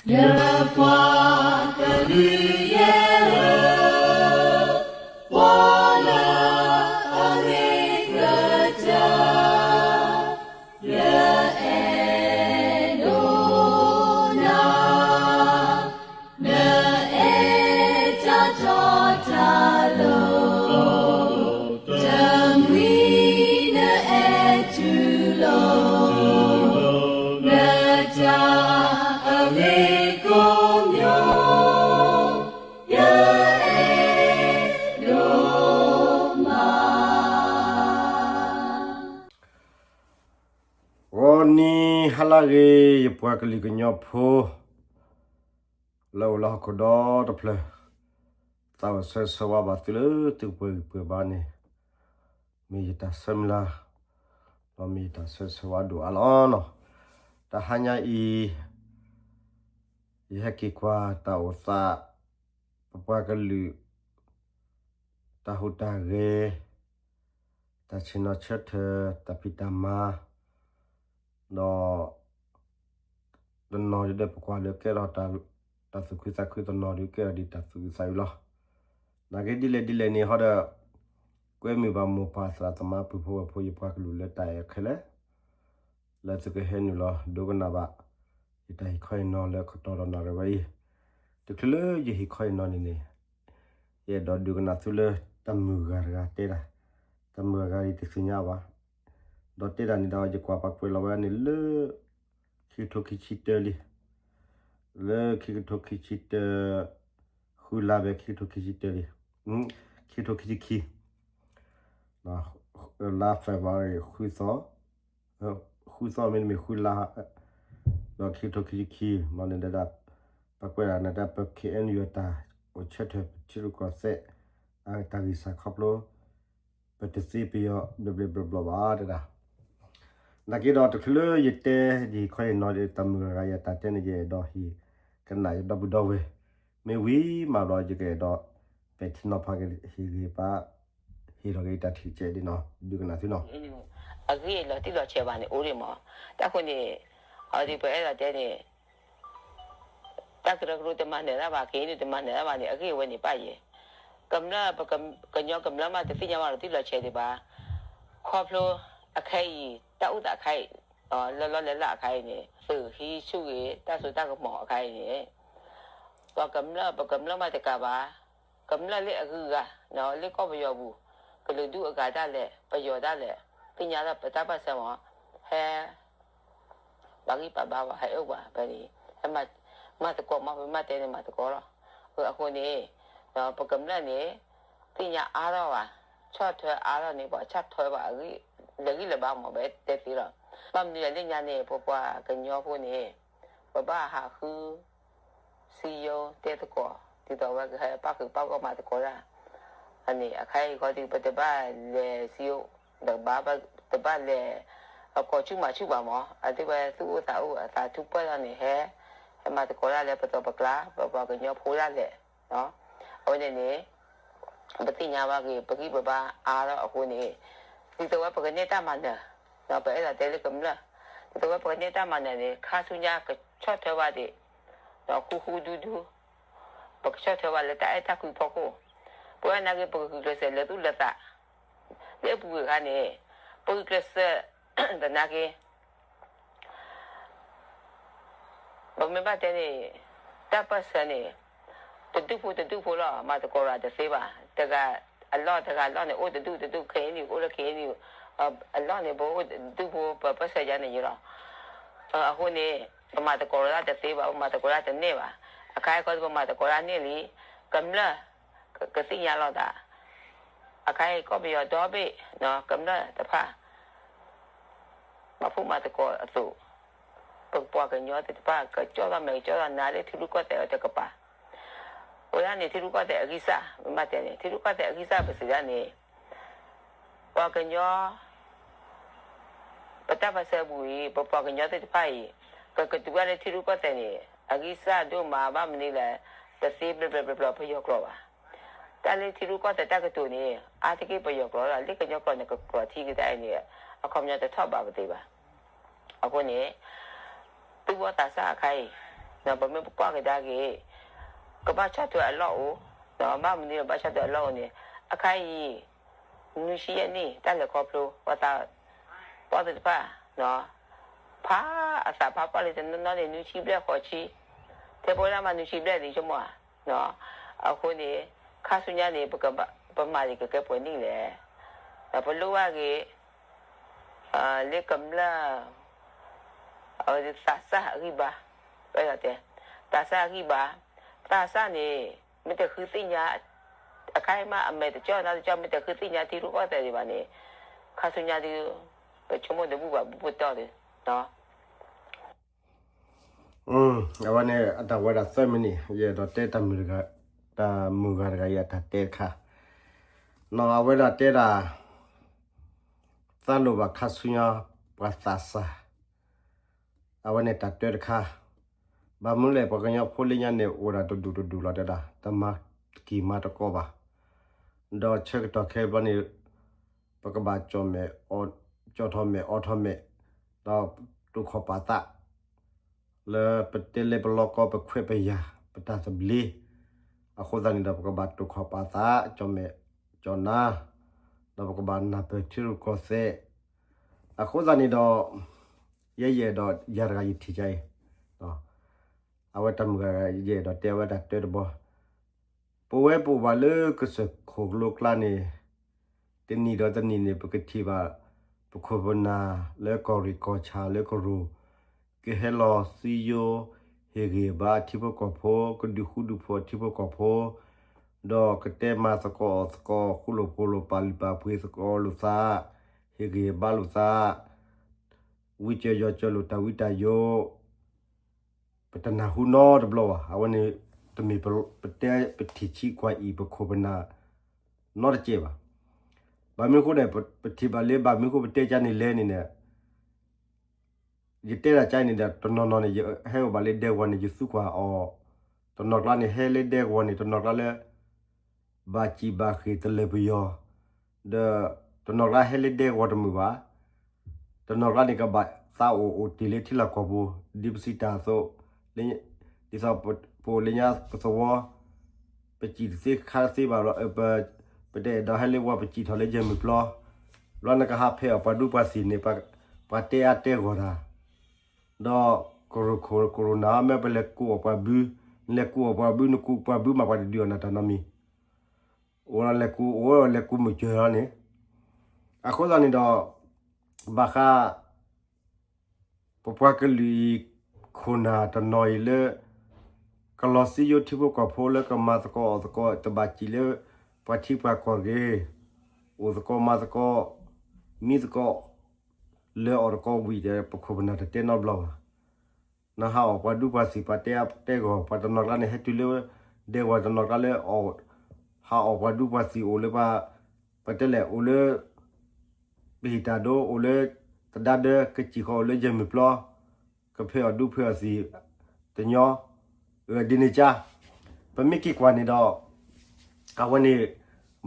ယပှၤကလုာ်ယဲၢ်ဧၢ, ကွၢ်လၢအဂ့ၤကတၢၢ် ယအဲၣ်ဒိးနၤ, နအဲၣ်တၢ်တီတၢ်လိၤ, တမှံၤနအဲၣ်တူၢ်လိာ်, နတၢ်အဂ့ၤကိးမံၤ, ယအဲၣ်ဒိးမး. ဂီၤနံၤဟါလၢအဂ့ၤ ယပှၤကလုာ်ကညီဖိ လၢအိၣ်လၢဟီၣ်ခိၣ်ဒီတဖျၢၣ်, သးအိၣ်ဆၢဂ့ၤဆၢဝါဘၣ်သုလၢသုကပှဲၤဂံၢ်ပှဲၤဘါန့ၣ်, မ့ၢ်ယတၢ်ဆၢမုၢ်လၢ်, ဒီးမ့ၢ်ယတၢ်ဆၢဂ့ၤဆၢဝါဒိၣ်အါလီၤနီၤ. တဟါညါအံၤ ယဟဲက့ၤကွၢ်တၢ်အိၣ်သး, ပပှၤကလုာ် တၢ်ဟူးတၢ်ဂဲၤ, တၢ်ဆ့ၣ်နီၤဆၢထၢၣ်, တၢ်ဖံးတၢ်မၤ, ဒီး တနီၤဒုးဒီးပကွၢ်လၢကဲထီၣ် တၢ်သူၣ်ခုသးခု, တနီၤဒုးကဲထီၣ်ဒ်တၢ်သူၣ်အုးသးအုးလီၤ. နာ်က့ဒ်လဲၣ်ဒ်လဲၣ်န့ၣ် ဟီဒီး ကွဲမုာ်ဘၣ်မိၢ်ပၢ်သရၣ်သမါပုၢ်ဖိဝဲၢ်ဖိ ယပှၤကလုာ်လၢတၢ်အဲၣ်ခဲလၢာ် လၢသုကဟဲနုာ်လီၤဒိကနၣ်ဘၣ် ယတၢ်ဟ့ၣ်ခီဟ့ၣ်နီၤလၢကတီၢ်ဒီးနၣ်ရံၣ်ဝဲအံၤ. တချုးလၢယဟ့ၣ်ခီဟ့ၣ်နီၤန့ၣ်န့ၣ် ယအဲၣ်ဒိးဒိကနၣ်သုလၢတၢ်မုၢ်ဂၤတဂၤတဲတၢ်, တၢ်မုၢ်ဂၤဂၤဒ်တသ့ၣ်ညါဘၣ်, ဒီးတဲတၢ်န့ၣ်ဒီး ယကွၢ်ပာ်ကွဲးလီၤဝဲန့ၣ်လၢ ခံကထိခံဆံတၢလံ, လၢခံကထိခံဆံတၢ, ဃုလါဘဲ ခံကထိခံဆံတၢလံ, ခံကထိခံဆံခံ, လါ February ဃုသီ, ဃုသီမ့တမ့ၢ်ဃုလါ, ဒီးခံကထိခံဆံခံ, ဘျီန့ၣ်ဒဲဒၣ် ပကွဲးဒၣ်န့ၣ်ဒၣ် ပ ခ့ၣ်အဲၣ်ယူၣ် အတၢ်အိၣ်ဆၢထၢၣ် ပထံရူၢ်ကီၢ်သဲး အတၢ်ဂံၢ်စၢ်ခီဖျိ ပတသ့ပယီၤဘျီဘျီဘျီဘျီဘၣ်တဲဒၣ်. နာ်က့ဒီးတချုးလၢယတဲ ယဟ့ၣ်ခီဟ့ၣ်နီၤဒီး တၢ်မုၢ်ဂၤဂၤယတၢ်တဲန့ၣ် ယအဲၣ်ဒိးဟ့ၣ်ကနၣ်ယဒီပုၢ်ဒီဝဲၢ်, မ့ၢ်ဝံၤမးဘျီ ယကအဲၣ်ဒိး ပဲာ်ထံနီၤဖးက့ၤ ဟ့ၣ်ဂ့ၤပာ် ဟ့ၣ်ထီၣ်က့ၤတၢ်ထံၣ်ကဲးဒ်နီၤ ဒုးကနၣ်သုနီၤ. အဂ့ၢ်လီၤတံၢ်လီၤဆဲးဘၣ်န့ၣ် အိၣ်ဒံးမး, တၢ်ဃိန့ၣ် အဝဲဒ်ပအဲၣ်ဒိးတဲန့ၣ် တၢ်ကရၢကရိတမၤနၢၤတၢ်ဘၣ်, က့ၤန့ၣ်တမၤနၢၤတၢ်ဘၣ်န့ၣ် အဂ့ၢ်ဝဲန့ၣ်ပၣ်ယဲၢ်, ကမျၢၢ် ပကညီကမျၢၢ်မး တသ့ၣ်ညါဘၣ်လီၤတံၢ်လီၤဆဲးဒံးဘၣ်. ခီဖျိအခါအံၤ တၢ်အိၣ်သးအခါအံၤ လၢလီၢ်လၢလၢ်အခါအံၤန့ၣ် သုးဟံးဆူၣ်ဂ့ၤ တၢ်စိတၢ်ကမီၤအခါအံၤန့ၣ် ပှၤကမျၢၢ် ပကမျၢၢ်မးတကးဘၣ်, ကမျၢၢ်လၢအဂုၤအဂၤ လၢကီၢ်ပယီၤပူၤ ကလုာ်ဒူၣ်အဂၤဒၣ်လဲာ် ပယီၤဒၣ်လဲာ် သ့ၣ်ညါလၢပတၢ်ပၢၢ်ဆၢမး ဟဲ ပာ်ဂံၢ်ပာ်ဘါဝဲ ဟဲအိၣ်ပှၤဖဲန့ၣ် ဟဲမၤသကိးမး ပမ့ၢ်တဲန့ၣ်မၤသကိးလီၤ. အဃိန့ၣ် ပကမျၢၢ်န့ၣ် သ့ၣ်ညါအါထီၣ်ဘၣ်, ဆီၣ်ထွဲအါထီၣ်န့ၣ် ပှၤဆီၣ်ထွဲဘၣ်အဂံၢ် လၢဂံၢ်လၢဘါမး ပတဲသ့လီၤ. ဘၣ်မနုၤလဲၣ်လၢညါန့ၣ် ပပှၤကညီဖိန့ၣ် ပဘၣ်ဟးဃု စည်းရုံးတဲသကိး ဒ်သိးဝဲကဟဲပၣ်ဃုာ်ပၣ်ဂီၢ်မၤသကိးတၢ် အန့ၣ် အခါအံၤဃီဒီး ပတဘၣ်လဲၤစည်းရုံး တဘၣ် တဘၣ်လဲၤ အကိးဆူၣ်မၤဆူၣ်ဘၣ်မး အသ့ၣ်ဝဲသူၣ်အိၣ်သးအိၣ်အသးထူၣ်ပၢၢ်ထီၣ်န့ၣ် ဟဲ ဟဲမၤသကိးတၢ်လၢပတီၢ်ပကျါ ပပှၤကညီဖိဒၣ်လဲာ် အဝဲန့ၣ်န့ၣ် ပသ့ၣ်ညါဘၣ်က့ၤ ပဂံၢ်ပဘါအါထီၣ်အဃိန့ၣ် ဒ်သိးဝဲပကန့ၢ်တၢ်မၤနၢၤ ပအဲၣ်ဒိးတဲလၢကမျၢၢ် ဒ်သိးဝဲပကန့ၢ်တၢ်မၤနၢၤန့ၣ် ခါဆူညါကဆီၣ်ထွဲဘၣ်ဒံး ဃူဃူဒူဒူ ပကဆီၣ်ထွဲဘၣ်လၢတၢ်အဲၣ်တၢ်ကွံဖီခိၣ် ပဝဲနာ်က့ ပကဂုာ်ကျဲးစၢးလၢသူၣ်လၢသး လၢအပူၤကွံာ်အခါန့ၣ် ပဂုာ်ကျဲးစၢး သနာ်က့ ပမ့ၢ်ဘၣ်တဲန့ၣ် တၢ်ပၢၢ်ဆၢန့ၣ် တဒူၣ်ဖိတဒူၣ်ဖိလီၤ မၤသကိးတၢ်တသ့ဘၣ် တဂၤအလီၢ်တဂၤအလီၢ်န့ၣ် အိၣ်တဒူၣ်တဒူၣ် ခဲအံၤန့ၣ် အိၣ်လၢခဲအံၤန့ၣ် အလီၢ်န့ၣ် ပအိၣ်တဒူၣ်ဖိ ပပၢၢ်ဆၢယါန့ၣ်ယလီၤ အဃိန့ၣ် ပမၤသကိးတၢ်တသ့ဘၣ် ပမၤသကိးတၢ်တန့ၢ်ဘၣ် အခါအံၤခီပမၤသကိးတၢ်န့ၢ်လံ ကမျၢၢ် ကသ့ၣ်ညါလီၤသး အခါအံၤကီၢ်ပယီၤဒီဘ့ၣ် ကမျၢၢ်တဖၣ် မၤဖှိၣ်မၤသကိးအသိး ပပှၤကညီသ့ၣ်တဖၣ် ကကၠီၣ်ထီၣ်မဲာ်ကၠီၣ်ထီၣ်နါလၢထံရူၢ်ကီၢ်သဲးအတကပၤ အဝဲဒၣ်န့ၣ် ထံရူၢ်ကီၢ်သဲးအဂံၢ်စၢ် မ့ၢ်ဘၣ်တဲန့ၣ် ထံရူၢ်ကီၢ်သဲးအဂံၢ်စၢ်ပစံးဒၣ်န့ၣ် ပှၤကညီ ပတၢ်ပၢၢ်ဆၢပူၤအံၤ ပပှၤကညီသ့ၣ်တဖၣ်အံၤ ကကတုၤဘၣ်လၢထံရူၢ်ကီၢ်သဲးန့ၣ် အဂံၢ်စၢ်ဒိၣ်မးဘၣ်မနုၤလဲၣ် ပသ့ဘျီဘျီဘျီဘျီပယီၤကျိာ်ဘၣ် တၢ်လၢထံရူၢ်ကီၢ်သဲးတၢ်ကတိၤန့ၣ် အါတက့ၢ်ပယီၤကျိာ်ဒီး လၢကညီကျိာ်န့ၣ် ကကျိာ်ထံကတၢ်အံၤန့ၣ် အခီပညီတထီၣ်ဘးပသ့ဘၣ်. အဃိန့ၣ် သူၣ်ဘီၣ်သးစၢ်အခါအံၤ ပမ့ၢ်ပကွၢ်ကဒါက့ၤ ကဘၣ်ဆီၣ်ထွဲအလီၢ်အိၣ်, ဘၣ်မနုၤဒီးဘၣ်ဆီၣ်ထွဲအလီၢ်အိၣ်န့ၣ် အခါအံၤ နွံဆံယဲၢ်နံၣ် တၢ်လဲၤခီဖျိ ပှၤသးပှၢ်သ့ၣ်တဖၣ် ဖးအသးဖးပှၢ်လံတနီၤနီၤန့ၣ် နွံဆံဘျဲၣ်ဃိးဆံ, ထဲပဝဲဒၣ်မးနွံဆံဘျဲၣ်န့ၣ် ဆိကမိၣ်ဧါ. အဃိန့ၣ် ခါဆူညါန့ၣ် ပကဘၣ် ပမၤန့ၣ်ကကဲပှဲၤနံၣ်လဲၣ်. ပလိၣ်ဘၣ်က့ၤ လၢကမျၢၢ် သးစၢ်အဂံၢ်ဘါ, ပအဲၣ်ဒိးတဲ သးစၢ်အဂံၢ်ဘါ, သးစၢ်န့ၣ် မ့ၢ်တဃုသ့ၣ်ညါ အခါအံၤမး အမဲာ်တကၠီၣ်နီတကၠီၣ် မ့ၢ်တဃုသ့ၣ်ညါထံရူၢ်ကီၢ်သဲးဒံးဘၣ်န့ၣ် ခါဆူညါဒုး ပဆိကမိၣ်တဘူၣ်ဘၣ် ဘူၣ်ပတီၢ်ဒီး အဝဲန့ၣ် အတၢ်ဝဲဒၣ်သၢမံးနံး ယအဲၣ်ဒိးတဲတၢ်မုာ်တဂၤ, တၢ်မုာ်ဂၤတဂၤအံၤအတၢ်တဲတခါ, နီၢ်အဝဲဒၣ်တဲဒၣ် သးလိၣ်ဘၣ်ခါဆူညါ ပှၤသးစၢ်, အဝဲန့ၣ်တၢ်တဲတခါ, ဘၣ်မနုၤလဲၣ် ပှၤကညီဖိလၢညါန့ၣ် အိၣ်ဒၣ်တဒူၣ်တဒူၣ်လီၤတဲဒၣ် တမၤတကံၢ်မၤတကိးဘၣ်, ဒီးဆၢကတီၢ်ခဲအံၤဘျီန့ၣ် ပကဘၣ်ကၠီၣ်မဲာ်, ကၠီၣ်ထီၣ်မဲာ်အီၣ်ထီၣ်မဲာ်, ဒီးတိာ်ခီၣ်ပာ်သး လၢပတဲလၢပလီၢ်ကီ ပခွဲးပယာ် ပတၢ်သဘျ့, အဃိသတးန့ၣ်ဒီး ပကဘၣ်တိာ်ခီၣ်ပာ်သး ကၠီၣ်မဲာ်ကၠီၣ်နါ, ဒီးပကဘၣ်နၢ်ပၢၢ်ထံရူၢ်ကီၢ်သဲး, အဃိသတးန့ၣ်ဒီး ယဲယအဲၣ်ဒိးယၤတဂၤယထံၣ်ကါအံၤ, အဝဲတၢ်မုာ်ဂၤ ယအဲၣ်ဒိးတဲဝဲတၢ်တဲတဘီ ပဝဲပအိၣ်ဘၣ်လၢကစၢၢ်ခိၣ်ကလိကျါန့ၣ် တနံၣ်ဒီးတနံၣ်န့ၣ် ပကထံၣ်ဘၣ် ပခိၣ်ပနၢ်လၢကီၢ်ရ့ၣ်ကီၢ်ဆၣ်လၢကရူၢ် ကဟဲလီၤစံယိ ဟ့ၣ်ဂံၢ်ဘါအထံဖိကီၢ်ဖိ ကဒုးဃူဒုးဖိးအထံဖိကီၢ်ဖိ ဒီးကတဲမၤသကိးအီၣ်သကိး ဃူလိာ်ဖိးလိာ်ပာ်လုၢ်ပာ်ပှ့ၤသကိးလိာ်သး ဟ့ၣ်ဂံၢ်ဘါလိာ်သး ဝံစၢၤယီၤစၢၤလိာ်တၢ်ဝံတၢ်ယိာ် ပတနၢ်ဟူနီတဘျီဘၣ်. အဝဲန့ၣ် တမ့ၢ်ပတဲပထံၣ်ဆံးကွၢ်အံၤ ပခိၣ်ပနၢ်နီတစဲးဘၣ်. ဘၣ်မနုၤအဃိန့ၣ် ပထံၣ်ဘၣ်လၢ ဘၣ်မနုၤအဃိပတဲကါန့ၣ်လဲၣ်န့ၣ်န့ၣ် ယတဲဒၣ်ကါအံၤန့ၣ်ဒီး တနီၤနီၤန့ၣ် ယဟဲအိၣ်ဘၣ်လၢဒဲကဝီၤန့ၣ် ယသူကွၢ်အီၤ, တနီၤကျါန့ၣ် ဟဲလၢဒဲကဝီၤန့ၣ် တနီၤကျါလၢ ဘၣ်စံၣ်ဘၣ်ဃ့ၢ်တလၢာ်ပယီၤ, ဒီးတနီၤကျါဟဲလၢဒဲကဝီၤတမုာ်ဘၣ်, တနီၤကျါန့ၣ် ကဘၣ်သးအိၣ်အိၣ်တ့ၢ်လၢထံလီၢ်ကီၢ်ပူၤ ဒ်ပစံးတၢ်အသိး, ဒ်သိးပအိၣ်လၢညါပသဝီ ပစံၣ်တသ့ခါတသ့ဘၣ်ဘျီ ပတအဲၣ်ဒိးဟဲလၢဝီ ပစံၣ်ထီၣ်လၢယဲၢ်မုၢ်ပျီ, ဘျီနကဟးဖဲးအီၣ်ပှၤဒူပှၤသံၣ်န့ၣ် ပှၤတဲအါတဲဂီၢ်တၢ်, ဒီးကရူၢ်ခိၣ်ကရူၢ်နၢ်မ့ၢ်ပလဲၤကူအီၣ်ပှၤဘု, နလဲၤကူအီၣ်ပှၤဘု နကူပှၤဘုမး ပှၤတဒုးအီၣ်နၤတၢ်နီတမံၤ, အိၣ်ဒီးလဲၤကူ အိၣ်ဒီးလဲၤကူမုၢ်စၢၤလီၤန့ၣ်, အဃိသတးန့ၣ်ဒီး ဘၣ်ဃး ပပှၤကလုာ်အံၤ ခိၣ်နၢ်တနီၤအံၤလၢ ကလီၤစံယိထံဖိကီၢ်ဖိလၢကမၤသကိးအီၣ်သကိး တဘၣ်စံၣ်လၢ ပှၤထံပှၤကီၢ်တဂ့ၤ, အိၣ်သကိးမၤသကိး မံသကိး လၢအီၣ်သကိးဝံၤဒီး ပခိၣ်ပနၢ်တတဲနီတဘျီဘၣ်. နဟးအီၣ်ပှၤဒူပှၤသံၣ် ပှၤတဲအါတဲဂီၢ် ပှၤတနီၤကျါန့ၣ် ဟဲတုၤလၢ ဒဲကဝီၤတနီၤကျါလၢ ဟးအီၣ်ပှၤဒူပှၤသံၣ်အိၣ်လၢပှၤ ပတဲလဲၣ် အိၣ်လၢ ပဟံၣ်တၢ်ဒိ အိၣ်လၢ သဒါဒၢ ကစံၣ်ဃီအိၣ်လၢယဲၢ်မုၢ်ပျီ ကဖဲးအီၣ်ဒူဖဲးအီၣ်သံၣ် တညီ ဒ်န့ၣ်ကါ ပမ့ၢ်က့ၤကွၢ်န့ၣ်ဒီး အဝဲန့ၣ်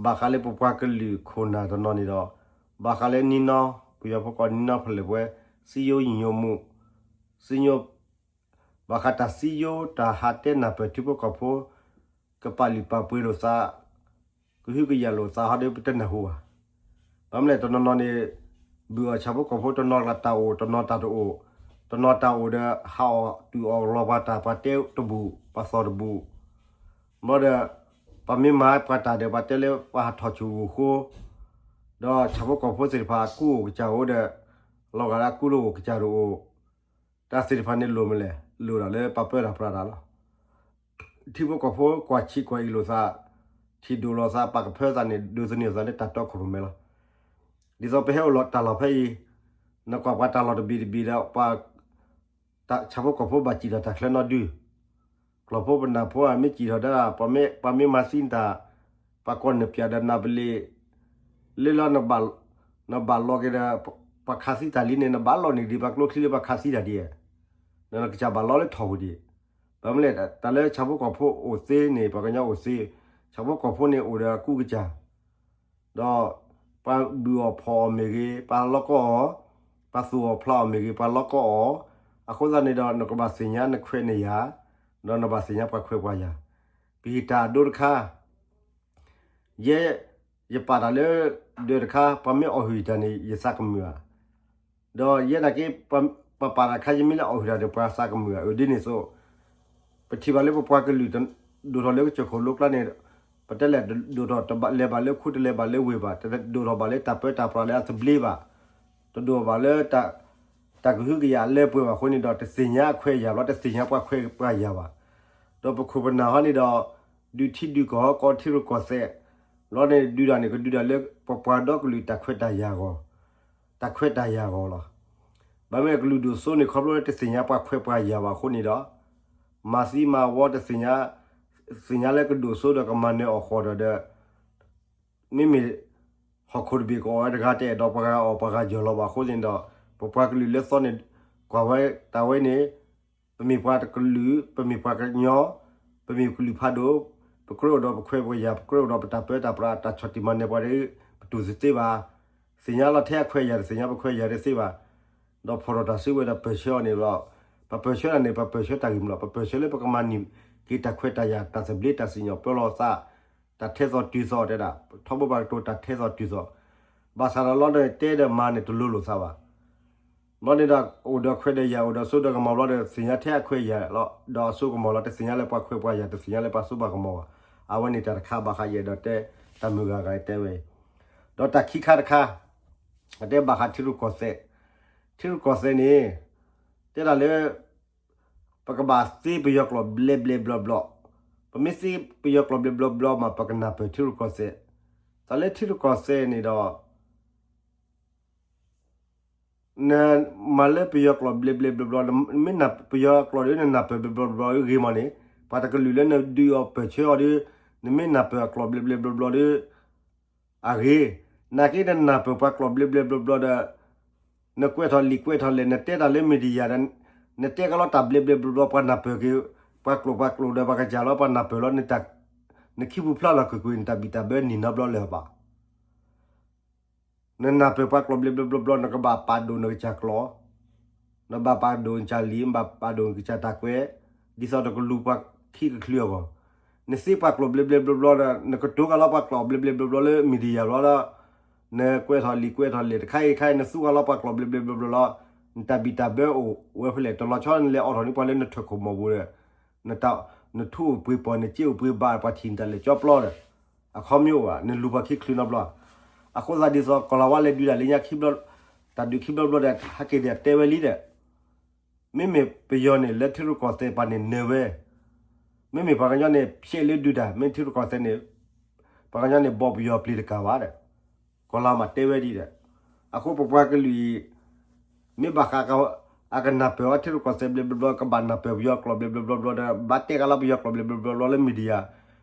ဘၣ်ဃးလၢပပှၤကလုာ်ခိၣ်နၢ်တနီၤန့ၣ်ဒီး ဘၣ်ဃးလၢနံၤနီၢ် ပယီၤဖိကိးနံၤနီၢ်ဖဲလဲၣ်ပဝဲ စံယိယံာ်ညိမူး စံယိ ဘၣ်ဃးတၢ်စံယိ တၢ်ဟးတဲနၢ်ပၢၢ်ထံဖိကီၢ်ဖိ ကပာ်လုၢ်ပာ်ပှ့ၤလိာ်သး ကဟုကယာ်လိာ်သးဟီဒီး ပတနၢ်ဟူဘၣ်. ဘၣ်မနုၤလဲၣ် တနီၤနီၤန့ၣ် ဘုၣ်အီၣ်ဆၣ်ဖိကီၢ်ဖိ တနီၤတၢ်အိၣ် တနီၤတၢ်တအိၣ်, တနီၤတၢ်အိၣ်ဒီး ဟးအီၣ်တုၤအီၣ်လီၤပှၤတၢ် ပှၤတဲတဘူၣ် ပှၤသီၣ်တဘူၣ်, ဘၣ်ဒီး ပှၤမ့ၢ်မၤပှၤတၢ်ဒီး ပှၤတဲလၢပှၤဟးထီၣ်ဆူၣ်အိၣ်ဃိ, ဒီးဆၣ်ဖိကီၢ်ဖိသ့ၣ်တဖၣ် အကူအိၣ်ကစၢ်အိၣ်ဒီး လီၤဂာ်လၢအကူလၢအိၣ်ကစၢ်တအိၣ်, တၢ်သ့ၣ်တဖၣ်န့ၣ်လိၣ်မနုၤလဲၣ်, လိၣ်ဒၣ်လၢပှၤပၢတၢ်ပြးတၢ်လီၤ. ထံဖိကီၢ်ဖိကွၢ်ဆံးကွၢ်အံၤလိာ်သး, ထံၣ်ဒိၣ်လိာ်သး ပာ်ကဖၢသးန့ၣ် ဒိးသန့ၤအသးလၢတၢ်တီခိၣ်ရိၣ်မဲလီၤ. ဒ်သိးပဟဲအိၣ်လီၤတၢ်လီၢ်ဖဲအံၤ, နကွၢ်ပှၤတၢ်လီၢ်တဘ့ၣ်တဘ့ၣ်ဒီး ပှၤ ဆၣ်ဖိကီၢ်ဖိဘၣ်စံၣ်ထီၣ်တၢ်ချၢ နီဒု, ကျီၢ်ဖိပနၢ်ဖိဧါ မ့ၢ်စံၣ်ထီၣ်ဒၣ် ပှၤမ့ၢ်မၤသံတၢ်, ပှၤကိးနၢ်ပၠးဒီးနၢ်ပလ့ၤ, လၢလီၤ နဘၣ်လီၤက့ၤဒီး ပှၤခးသံတၢ်လံန့ၣ် နဘၣ်လီၤန့ၢ်ဒံး ပှၤကျိချံလၢပှၤခးသံတၢ်ဒံးဧါ, နကစၢ်ဘၣ်လီၤလၢထီၣ်ပူၤဒံး. ဘၣ်မနုၤလဲၣ် တၢ်လၢဆၣ်ဖိကီၢ်ဖိအိၣ်သ့န့ၣ် ပှၤကညီအိၣ်သ့, ဆၣ်ဖိကီၢ်ဖိန့ၣ်အိၣ်ဒီးအကူကစၢ် ဒီးပှၤဘုၣ်အီၣ်ဖီၣ်အီၤမ့ၢ်ဂ့ၤ, ပှၤလီကီအီၤ, ပှၤသူၣ်အီၣ်ဖျးအီၤမ့ၢ်ဂ့ၤ, ပှၤလီကီအီၤ, အဃိသတးန့ၣ်ဒီး နကဘၣ်သ့ၣ်ညါနခွဲးနယာ်, ဒီးနဘၣ်သ့ၣ်ညါပှၤခွဲးပှၤယာ်, ပဟံးတၢ်အဒိတခါ, ယဲ, ယပာ်တၢ်လၢဒၢးတခါ ပှၤမ့ၢ်အီၣ်ဟုၣ်တၢ်န့ၣ် ယသးကမုာ်ဧါ, ဒီးယဲနာ်က့ ပှၤပာ်တၢ်တခါ ယမ့ၢ်လၢအီၣ်ဟုၣ်တၢ်ဒီး ပှၤသးကမုာ်ဧါ, အဒ်န့ၣ်အသိး ပထံၣ်ဘၣ်လၢပပှၤကလုာ် ဒိၣ်ထီၣ်လၢကစၢၢ်ခိၣ်လိကျါန့ၣ်, ပတဲလဲၣ်ဒိၣ်ထီၣ် တလဲၤဘၣ်လၢခိ တလဲၤဘၣ်လၢဝ့ၢ်ဘၣ်, တဒိၣ်ထီၣ်ဘၣ်လၢတၢ်ပၢတၢ်ပြးလၢအသဘျ့ဘၣ်, တဒိၣ်ထီၣ်ဘၣ်လၢ တၢ်ကဟုကယာ်အလၢပှဲၤဘၣ်အဃိန့ၣ်ဒီး တသ့ၣ်ညါအခွဲးအယာ်ဘၣ်, တသ့ၣ်ညါပှၤခွဲးပှၤယာ်ဘၣ်. ဒီးပခိၣ်ပနၢ်ဟီန့ၣ်ဒီး ဒုးထံဒုးကီၢ် ကိးထံရူၢ်ကီၢ်သဲး, လီၤန့ၣ်ဒုးတၢ်န့ၣ် ကဒုးတၢ်လၢပပှၤဒီကလုာ်တၢ်ခွဲးတၢ်ယာ်အဂီၢ်, တၢ်ခွဲးတၢ်ယာ်အဂီၢ်လီၤ. ဘၣ်မနုၤကလုာ်ဒိၣ်စိန့ၣ် ခီဖျိလၢတသ့ၣ်ညါပှၤခွဲးပှၤယာ်ဘၣ်အဃိန့ၣ်ဒီး မၤသံမၤဝီတသ့ၣ်ညါ, သ့ၣ်ညါလၢကဒိၣ်စိဒီးကမၤနၢၤအီၣ်ဃီၣ်ဒီး မ့မ့ၢ်ဟီၣ်ခိၣ်တဘ့ၣ်ကအီၣ်ဝဲတဂၤ တအဲၣ်ဒိးပှၤဂၤအီၣ်ပှၤဂၤယီၢ်လီၤဘၣ်အဃိန့ၣ်ဒီး ပပှၤကလုာ်လၢသီန့ၣ် ကွၢ်ဝဲတၢ်ဝဲန့ၣ် ပမ့ၢ်ပှၤတကလုာ် ပမ့ၢ်ပှၤကညီ ပမ့ၢ်ကလုာ်ဖးဒိၣ် ပကြၢးအိၣ်ဒီးပခွဲးပယာ် ပကြၢးအိၣ်ဒီးပတၢ်ပၢတၢ်ပြး တၢ်ဆီၣ်တံၢ်မၤနၢၤပှၤဒီး ပတူၢ်သ့သ့ဘၣ်. သ့ၣ်ညါလီၤထဲအခွဲးအယာ် တသ့ၣ်ညါပခွဲးယာ်တသ့ဘၣ်. ဒီးဖီၣ်ထီၣ်တၢ်စုကဝဲၤဒီးပၢၢ်ဆၢအီၤန့ၣ်လီၤ. ပပၢၢ်ဆၢတၢ်န့ၣ် ပပၢၢ်ဆၢတၢ်ဂ့ၢ်မ့ၢ်လီၤ. ပပၢၢ်ဆၢလၢပကမၤန့ၢ်က့ၤတၢ်ခွဲးတၢ်ယာ် တၢ်သဘျ့တၢ်စံၣ်ညီၣ်ပၢလီၤသး တၢ်ထဲသိးတုၤသိးတဲဒၣ် ထီဘိပှၤကတိၤတၢ်ထဲသိးတုၤသိး ဘၣ်ဆၣ်ဒီးလီၤဒီးတဲဒီးမၤန့ၣ်တလိၤလိာ်သးဘၣ်. ဘျီန့ၣ်ဒီးအိၣ်ဒီးခွဲးဒီးယာ် အိၣ်ဒီးစိဒီးကမီၤဘျီဒီး သ့ၣ်ညါထဲအခွဲးအယာ်လီၤ ဒီးအစိကမီၤလီၤ တသ့ၣ်ညါလၢပှၤခွဲးပှၤယာ် တသ့ၣ်ညါလၢပှၤစိပှၤကမီၤဘၣ်. အဝဲန့ၣ်တၢ်တခါဘၣ်ဃးယအဲၣ်ဒိးတဲ တၢ်မုၢ်ဂၤဂၤတဲဝဲအံၤ ဒီးတၢ်ခံခါတခါ အတဲဘၣ်ဃးထံရူၢ်ကီၢ်သဲး, ထံရူၢ်ကီၢ်သဲးန့ၣ် တဲဒၣ်လၢ ပကဘၣ်သ့ပယီၤကျိာ်ဘျဲးဘျဲးဘျီဘျီ, ပမ့ၢ်သ့ပယီၤကျိာ်ဘျဲးဘျီဘျီမး ပကနၢ်ပၢၢ်ထံရူၢ်ကီၢ်သဲး, တၢ်လၢထံရူၢ်ကီၢ်သဲးန့ၣ်ဒီး နမၤလၢပယီၤကျိာ်ဘျဲးဘျဲးဘျီဘျီ, မ့ၢ်ပယီၤကျိာ်ဒီး နနၢ်ပၢၢ်ဘျဲးဘျီဘျီဒီးဂ့ၤမးန့ၣ်, ပှၤတကလုာ်လၢနဒုးအီၤပၢၢ်ဆၢအီၤဒီး နမ့ၢ်နၢ်ပၢၢ်အကျိာ်ဘျဲးဘျဲးဘျီဘျီဒီး အဂ့ၤ, နာ်က့နနၢ်ပၢၢ်ပှၤကျိာ်ဘျဲးဘျဲးဘျီဘျီဒီး နကွဲးထီၣ်လံာ်ကွဲးထီၣ်လဲၢ် နတဲတၢ်လၢ media ဒီး နတဲကလီတၢ်ဘျဲးဘျဲးဘျီဘျီ ပှၤနၢ်ပၢၢ်က့ၤ ပှၤကျိာ်ပှၤကျိာ်ဒီးပှၤကစၢ်လီၤ ပှၤနၢ်ပၢၢ်လီၤ နခံပူၤဖျါလီၤကွ့ၢ်ကွ့ၢ် နတၢ်ဘံၣ်တၢ်ဘၢနံၣ်နီတဘျီလၢၤဘၣ်. နနၢ်ပၢၢ်ပှၤကျိာ်ဘျဲးဘျဲးဘျီဘျီ နကဘၣ်ပာ်ဒိၣ်နကစၢ်ကျိာ်, နဘၣ်ပာ်ဒိၣ်နကစၢ်လံာ် နဘၣ်ပာ်ဒိၣ်နကစၢ်တၢ်ကွဲး, ဒ်သိးနကလူၤပှၤခံကချုးအဂီၢ်, နသ့ပှၤကျိာ်ဘျဲးဘျဲးဘျီဘျီဒီး နကတိၤကလီပှၤကျိာ်ဘျဲးဘျဲးဘျီဘျီလၢ media ဘျီဒီး နကွဲးထီၣ်လံာ်ကွဲးထီၣ်လဲၢ်တခါအံၤတခါအံၤ နသူၣ်ကလီပှၤကျိာ်ဘျဲးဘျဲးဘျီဘျီလီၤ, နတၢ်ဘံၣ်တၢ်ဘၢအိၣ်ဝဲဖဲလဲၣ် တလီၤဆီနလဲၤအိးထီၣ်န့ၢ်ပှၤလၢနထၢၣ်ခိၣ်မီၢ်ပူၤဒီး နထူအိၣ်ပှ့ၤပီၢ် နစ့အိၣ်ပှ့ၤဘၣ် ပှၤထံၣ်နတၢ်လဲၤကၠီပျီဒီး အခီပညီအိၣ်ဘၣ် နလူၤပှၤခံချုးနီတဘျီ. အဃိသတးဒ်သိး ကီၢ်လၤဝါလဲၤဒုးတၢ်လၢညါခံဘျီ, တၢ်ဒုးခံဘျီဘျီဒီး ဟဲက့ၤဒီးတဲဝဲလံဒီး မ့မ့ၢ်ပယီၤန့ၣ် လၢထံရူၢ်ကီၢ်သဲးပၤန့ၣ်နၢၤဝဲ, မ့မ့ၢ်ပှၤကညီန့ၣ် ဖျဲးလၢဒုးတၢ် မ့ၢ်ထံရူၢ်ကီၢ်သဲးန့ၣ် ပှၤကညီန့ၣ် ဘီၣ်ပယီၤပျံၤတကၢ်ဘၣ်ဒီး ကီၢ်လၤဝါမးတဲဝဲဒ်ဒီး အဃိပပှၤကလုာ်အံၤ မ့ၢ်ဘၣ်ဃး အကနၢ်ပၢၢ်အီၤထံရူၢ်ကီၢ်သဲးဘျဲးဘျီဘျီ ကဘၣ်နၢ်ပၢၢ်ပယီၤကျိာ်ဘျဲးဘျီဘျီဘျီဒီး ဘၣ်တဲကလီပယီၤကျိာ်ဘျဲးဘျီဘျီဘျီလၢ media